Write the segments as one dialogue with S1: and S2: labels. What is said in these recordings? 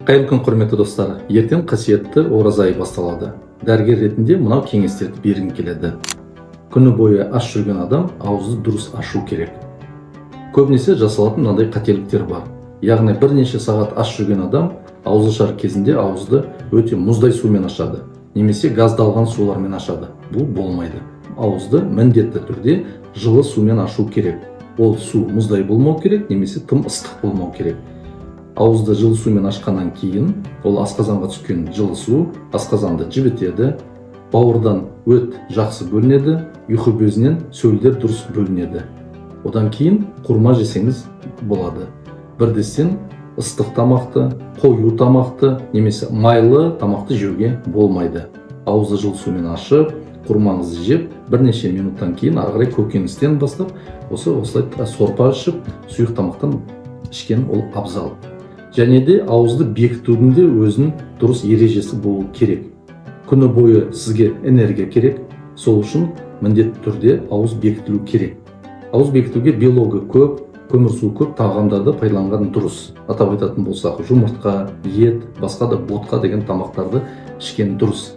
S1: Қайырлы күн, құрметті достар! Ертең қасиетті ораза айы басталады. Дәрігер ретінде мынау кеңестерді бергім келеді. Күні бойы аш жүрген адам ауызды дұрыс ашу керек. Көбінесе жасалатын мынандай қателіктер бар, яғни бірнеше сағат аш жүрген адам ауызашар кезінде ауызды өте мұздай сумен ашады немесе газдалған сулармен ашады. Бұл болмайды. Ауызды міндетті түрде жылы сумен ашу керек. Ол су мұздай болмау керек немесе тым ыстық болмау керек. Ауызды жылы сумен ашқаннан кейін ол асқазанға түскен жылы су асқазанды жібітеді, бауырдан өт жақсы бөлінеді, ұйқы безінен сөлдер дұрыс бөлінеді. Одан кейін құрма жесеңіз болады. Бірден ыстық тамақты, қою тамақты немесе майлы тамақты жеуге болмайды. Ауызды жылы сумен ашып, құрмаңызды жеп, бірнеше минуттан кейін ары қарай көкөністен бастап осылай сорпа ішіп, сұйық тамақтан ішкен ол абзал. Және де ауызды бекітудің де өзінің дұрыс ережесі болу керек. Күні бойы сізге энергия керек, сол үшін міндетті түрде ауыз бекітілу керек. Ауыз бекітуге белогы көп, көмірсуы көп тағамдарды пайдаланған дұрыс. Атап айтатын болсақ, жұмыртқа, ет, басқа да ботқа деген тамақтарды ішкен дұрыс.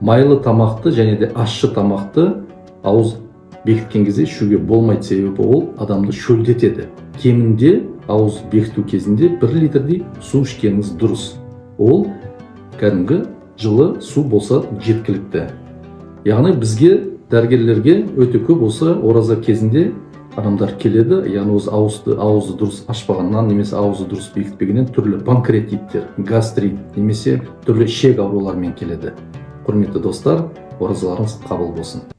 S1: Майлы тамақты және де ащы тамақты ауыз бекіткен кезде ішуге болмайды, себебі ол адамды шөлдетеді. Кемінде ауыз бекіту кезінде 1 литрдей су ішкеніңіз дұрыс. Ол кәдімгі жылы су болса, жеткілікті. Яғни бізге, дәрігерлерге, өте көп осы ораза кезінде адамдар келеді, яғни осы ауызды дұрыс ашпағаннан немесе ауызды дұрыс бекітпегеннен түрлі панкреатиттер, гастрит немесе түрлі ішек ауруларымен келеді. Құрметті достар, оразаларыңыз қабыл болсын!